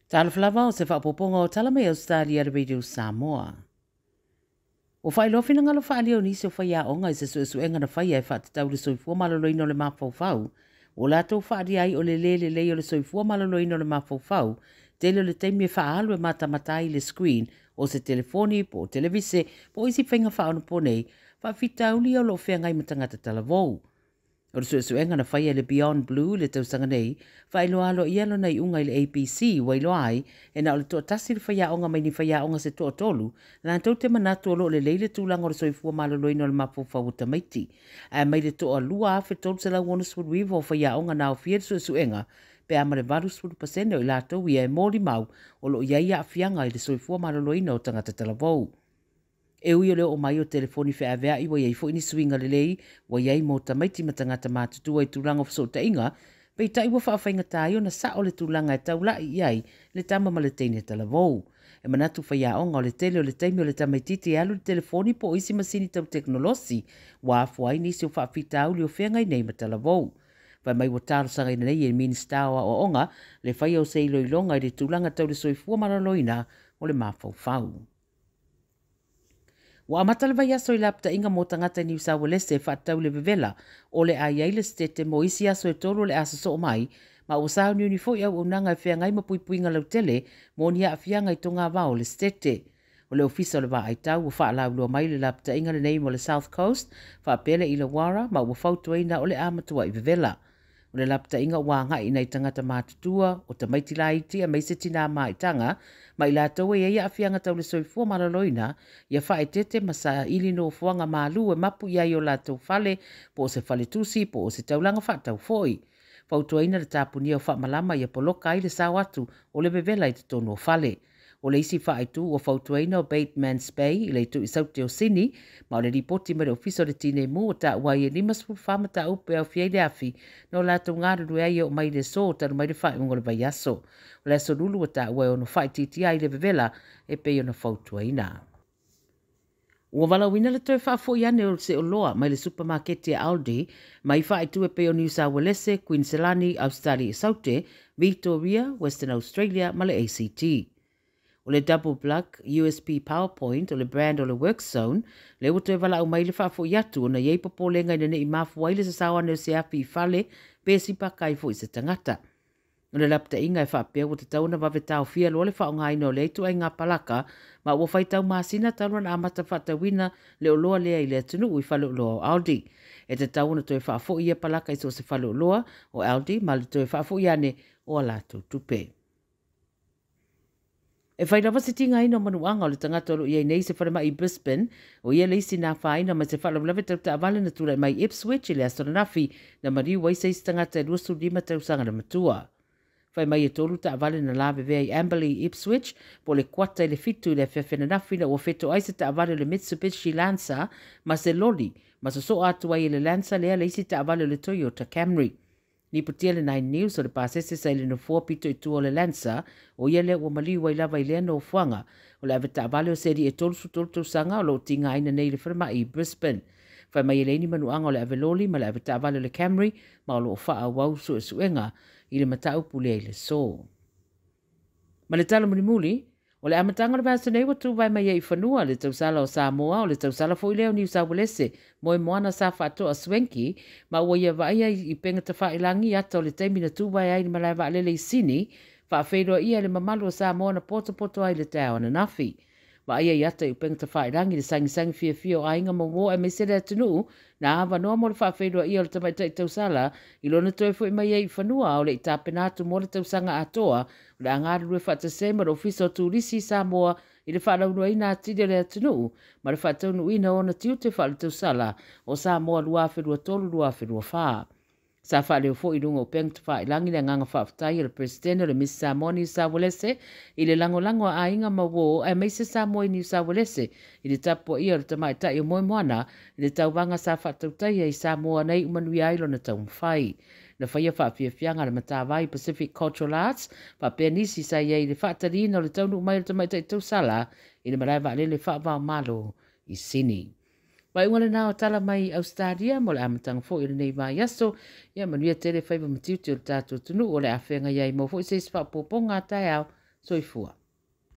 Talofa lava o se faaopoopoga o Tala mai Ausetalia le Radio Samoa. Ua faailoa finagalo faaalia o nisi o faiaoga i se suesuega na faia e faatatau le soifua maloloina o le mafaufau, ua latou faaalia ai o le lē lelei o le soifua maloloina o le mafaufau, tele o le taimi e faaalu e matamata ai le screen o se telefoni po o televise po o isi faiga faaonaponei, faafitauli o lo o feagai ma tagata talavou. O le suesuega na faia le Beyond Blue le tausaga nei, faailoa aloaia lona iuga i le ABC ua iloa ai e na o le toatasi le faiaoga mai ni faiaoga se toatolu, latou te manatu o lo o lelei le tulaga o le soifua maloloina o le mafaufau o tamaiti. Ae mai le toa 2,369 o faiaoga na aofia le suesuega, pe a ma le 80% o i latou ia e molimau o lo o i ai aafiaga i le soifua maloloina o tagata talavou. E ui o le oo mai o telefoni feaveai ua iai foi ni suiga lelei ua iai mo tamaiti ma tagata matutua i tulaga o fesootaiga, peitai ua faafaigata ai ona sao le tulaga e taulai i ai le tama ma le teine talavou. E manatu faiaoga o le tele o le taimi o le tamaititi e alu le telefoni po o isi masini tau tekonolosi ua afua ai nisi o faafitauli o feagai nei ma talavou. Fai mai ua talosagaina nei e Minista o Aoaoga le faia o se iloiloga i le tulaga tau le soifua maloloina o le mafaufau. Ua amata le vaiaso i lapataiga mo tagata i Niu Sauelese e faatatau le vevela o le a i ai le setete mo isi aso e tolu o le a sosoo mai, ma ua sauniuni foi auaunaga e feagai ma puipuiga lautele mo ni aafiaga i togavao o le setete. O le ofisa o le vaaitau ua faalauiloa mai le lapataiga lenei mo le South Coast faapea le Illawarra ma ua fautuaina o le a matuai vevela. O le lapataiga ua agai i nai tagata matutua, o tamaiti laiti aemaise tinā maitaga, ma i latou e i ai aafiaga tau le soifua maloloina, ia faaeteete ma saili nofoaga malu e mapu i ai o latou fale, po o se faletusi, po o se taulaga faatau foi. Fautuaina le tapunia o faamalama ia poloka ai le sao atu o le vevela i totonu o fale. O le isi faaitu ua fautuaina o Batemans Bay i le itu i saute o Sini, ma o le lipoti mai le ofisa o le Tineimu ua taua ai e 54 mataupu e aofia ai le afi na o latou galulue ai e oo mai le aso talu mai le faaiuga o le vaiaso. O le aso Lulu ua taua e ono faaitiitia ai le vevela e pei ona fautuaina. Ua valaauina le toe faafoi ane o se oloa mai le supamaketi a Aldi mai faaitu e pei o Niu Sauelese, Queensland, Australia i Saute, Victoria, Western Australia ma le ACT. O le Double Plug USB PowerPoint o le brand o le Workzone le ua toe valaau mai le faafoi atu ona i ai popolega ina ne i mafua ai le sasao ane o se afi i fale pe sipaka ai foi se tagata. O le lapataiga e faapea ua tatau ona vave taofia loa le faaaogaina o lea ituaiga palaka ma ua faitau masina talu ona amata faatauina le oloa lea i le atunuu i faleoloa o Aldi. E tatau ona toe faafoi ia palaka i so o se faleoloa o Aldi ma le toe faafoi ane o a latou tupe. E fai lava se tigaina o manuaga o le tagata o lo o i ai nei i se falemai i Brisbane, o ia le isi na afaina mai se faalavelave tau taavale na tulai mai i Ipswich i le aso ananafi na maliu ai se isi tagata e 25 tausaga le matua. Fai mai e tolu taavale na lavevea i Amberley i Ipswich po o le 6:45 i le afiafi ananafi na ua fetoai se taavale o le Mitsubishi Lancer ma se loli ma sosoo atu ai e le Lancer lea le isi taavale o le Toyota Camry. Lipotia le Nine News o le pasese sa i le nofoa pito i tua o le Lancer, o ia lea ua maliu ai lava i lea nofoaga. O le avetaavale o se alii e 33 tausaga o lo o tigaina nei i le falemai i Brisbane. Fai mai e leai ni manuaga o le aveloli ma le avetaavale o le Camry ma o lo o faaauau suesuega i le mataupu lea i le aso. Ma le tala mulimuli, o le amataga o le vaiaso nei ua tuvae mai ai i fanua le tausala o Samoa, o le tausala foi lea o Niu Sauelese, Moemoana sa faatoa Swanky, ma ua ia vaaia i upega tafailagi ata o le taimi na tuvae ai i le malae vaalele i Sini, faafeiloaia e le mamalu o Samoa na potopoto ai i le taeao ananafi. Vaaia i ata i upega tafailagi le sagisagi fiafia o aiga ma uo aemaise le atunuu na avanoa mo le faafeiloaia o le tamaitai tausala i lona toe foi mai ai i fanua a o le i tapena atu mo le tausaga atoa o le a galulue faatasi ai ma le Ofisa o Turisi i Samoa i le faalauiloaina atili o le atunuu ma le faataunuuina o ona tiute faaletausala o Samoa 2023-2024. Sa faaleo foi i luga o upega tafailagi le agaga faafetai a le Peresetene o le Miss Samoa Niu Sauelese i le lagolago a aiga ma uo aemaise Samoa i Niu Sauelese i le tapuaia o le tamaitai o Moemoana i le tauvaga sa faatautaia i Samoa na iu manuia ai lona taumafai. Na faia faafiafiaga a le Matavai Pacific Cultural Arts faapea nisi sa i ai i le faataliina o le taunuu mai o le tamaitai tausala i le malae vaalele faava-o-Malo i Sini. Faaiuga lena o tala mai Ausetalia mo le amataga foi o lenei vaiaso. Ia manuia tele faiva ma tiute o le tatou atunuu o le a feagai ai mo foi se isi faaopoopoga a taeao. Soifua.